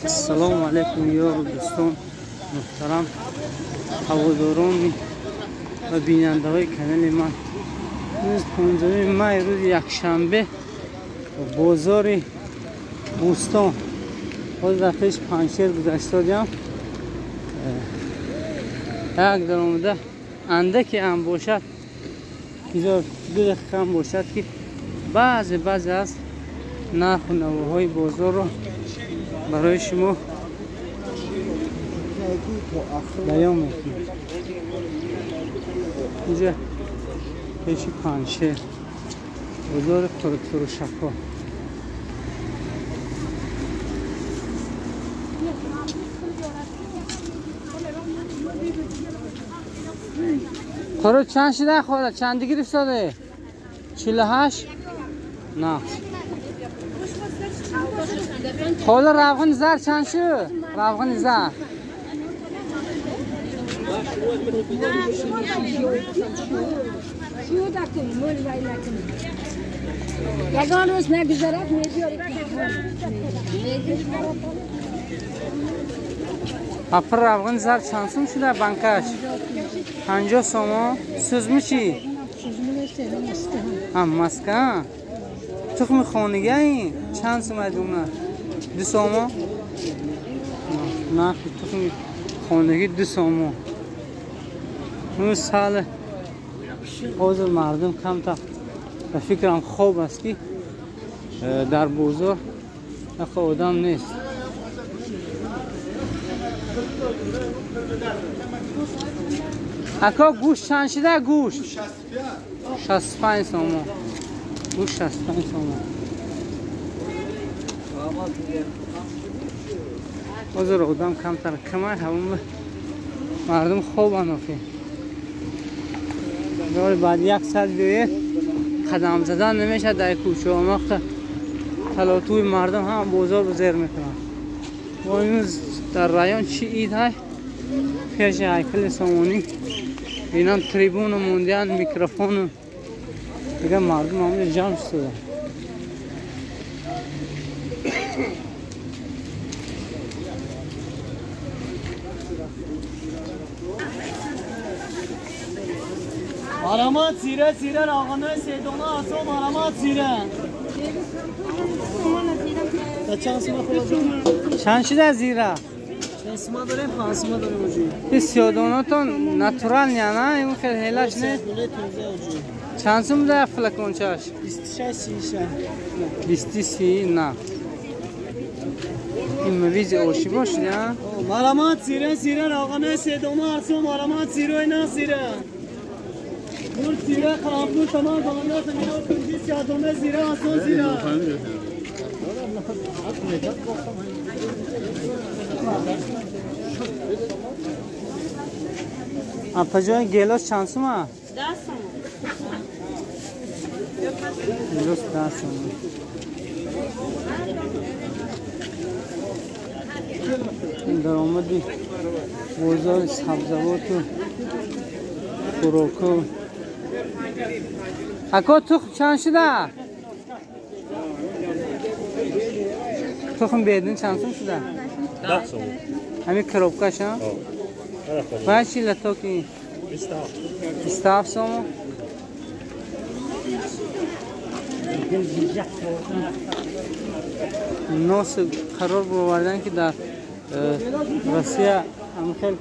Ассалому алайкум ёру дӯстон муҳтарам, ҳаводорон ва бинандаҳои канали ман. Рӯзи 15 май, рӯзи якшанбе, бозори Бӯстон. Ҳозир дар пеш Панҷшер гузаштодиам. Як даромада андаке ҳам бошад, ду дақиқа ҳам бошад, ки баъзе баъзе аз нарху навоҳои бозорро барои шумо баён мекунем. Инҷа пеши Панҷшер, бозори қурутфурӯшакҳо. Қурут чанд шуда хола? Чанди гирифтоде? 48? Нақс. Хола, равғани зар чанд шуд? Равғани зар. Ягон рӯз нагузарад, мебиёред. Апа, равғани зар чанд сум шуда банкаш? 50 сомон. Сӯзми чӣ? Маска. Тухми хонагӣ чанд сум айдуна? 2 сомон. Нархи тухми хонагӣ 2 сомон. Сал ҳозир мардум камтар ба фикрам хоб аст, ки дар бозор ақа одам нест. Ака, гӯшт чанд шуда? Гӯшт 65 сомон. Гӯшт 65 сомон. Ҳозир одам камтар камай, ҳамон мардум хобанд охи. Баъд як соат биёед, қадам задан намешавад дар кӯчаҳо. Он вақта талотуи мардум ҳама бозорро зер мекунанд. Бо имрӯз дар район чӣ ид ҳай, пеши ҳайкали Сомонӣ инам трибуна мондиянд, микрофону дига мардум ҳамонҷо ҷамъ шуда. Марамат зира зира равғанои седона асо марамат зира. Чанд шуда зира? Сима дорем, 5 сима дорем оҷи. Ин сиёдонатон натуралния, на? Ин хел ҳелаш не? Чанд сум буда флакончаш? 26 36. 20 на. Ин мавизи оши бошад, а? Марамат зира зира равғанои седона асо марамат зирои на зира. Нур зира қарабнур тамом баландат миро кунҷи сиёдона зира асо зира. Апаҷони, гелос чанд сум аст? 10 сомон. Гелос 10 сомон. Ин даромади бозори сабзавоту хӯроку. Ако, тухм чанд шуда? Тухм бедин чанд сум шуда? 10 сомон. Ҳамин коробкаш, а? Ва чи латоки? 27 сомон. Нос қарор бировардан, ки дар Россия ҳамин хел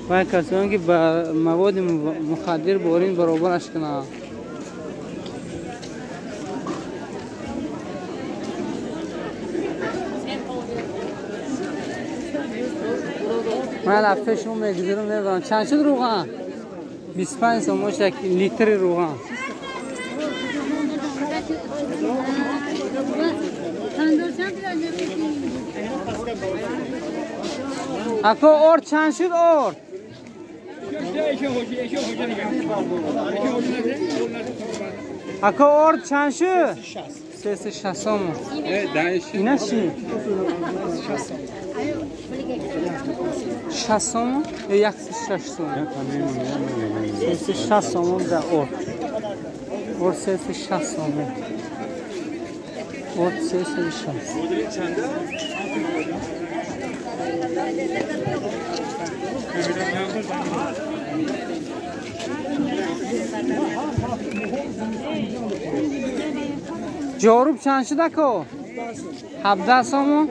вай касоне ки ба маводи мухаддир борин баробараш кунанд. Ман лафта шумо мегузарам, мебарам. Чанд шуд рӯған? 25 сомон шуд як литри рӯған. Ако, орд чанд шуд орд? Ако, орд чанд шуд? 360 сомон. Ина чӣ? 60 сомон ё 160 сомон? 360 сомон дар орд. Орд 360 сомон. Орд 360. جاروب چند شده که؟ 17 سومون.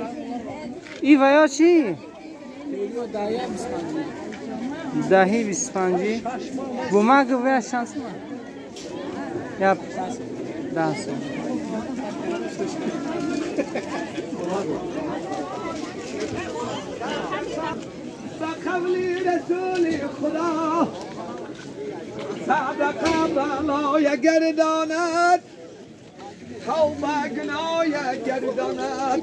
ای ویا چی؟ دهی 25. بوما گویا چند سومون؟ یا 10 سومون. قول رسول خدا صدقه بلای گرداند توبه گناه گرداند.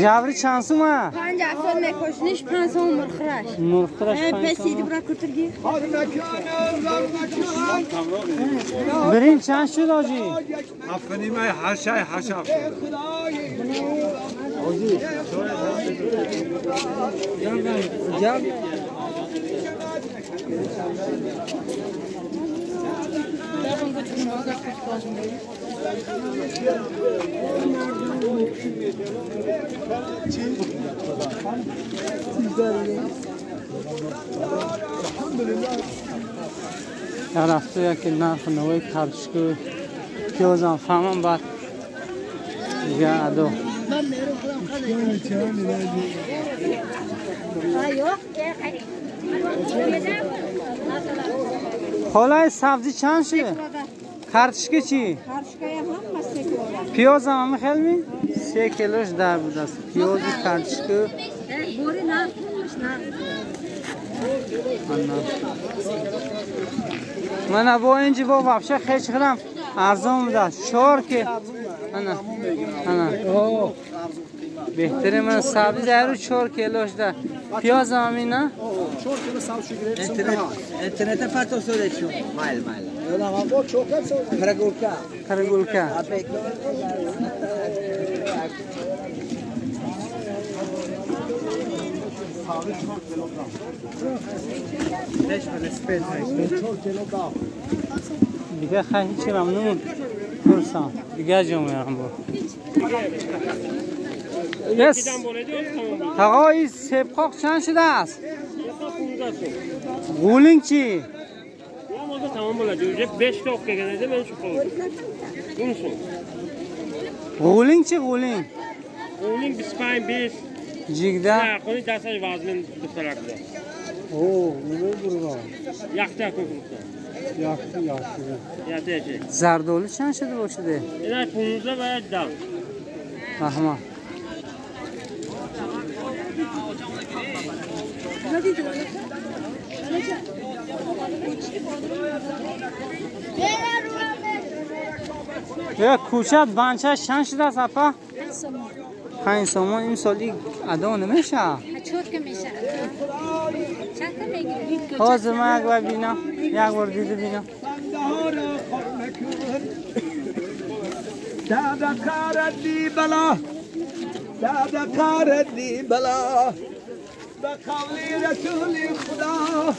جابری چند سومه؟ 5 افراد میکشنیش 5 سوم مرخرش. مرخرش 5 سوم. برا کترگی. برین چند شد آجی؟ 7.5 8 8 7. در هفته که نرخ نوای کارتشکو پیازم فهمم بعد دیگه ادو. خالای سبزی چند شده؟ کارتشکه چی؟ پیاز هم خیلی می؟ 3 کیلوش در بود است. پیاز کارتشکه. من با اینجا با وابشه خیلی خیلی ارزان بوده است. 4 که انا انا بهتره من سبزی در 4 کیلوش ده. پیاز هم اینا؟ 4 کیلو سبزی گرفتم. اینترنت پرتو سوده شو. مایل مایل. کرگولکا. کرگولکا. دیگه خیلی چی ممنون. پرسم. دیگه جمعه هم بود. بس. آقای سبقاق چند شده است؟ غولینگ چی؟ تمام olacak. 5 dakika geldi ben şu koydum. غولینگ چی غولینگ؟ غولینگ 25 جیگده؟ خونی دستش وزن دخترک ده. اوه نمی برگا. یخته کوکوسه. یخته یخته. یخته چی؟ زردآلو چند شده باشه ده؟ اینا 15 و 10. رحمه. یا کوچه بانچه چند شده است اپا؟ 5 سومون. این سالی ادا نمیشه. چطور میشه؟ چند تا میگیری؟ حاضر من یک بار بینم، یک بار دیده بینم. صدقه بلا صدقه بلا به قول رسول خدا.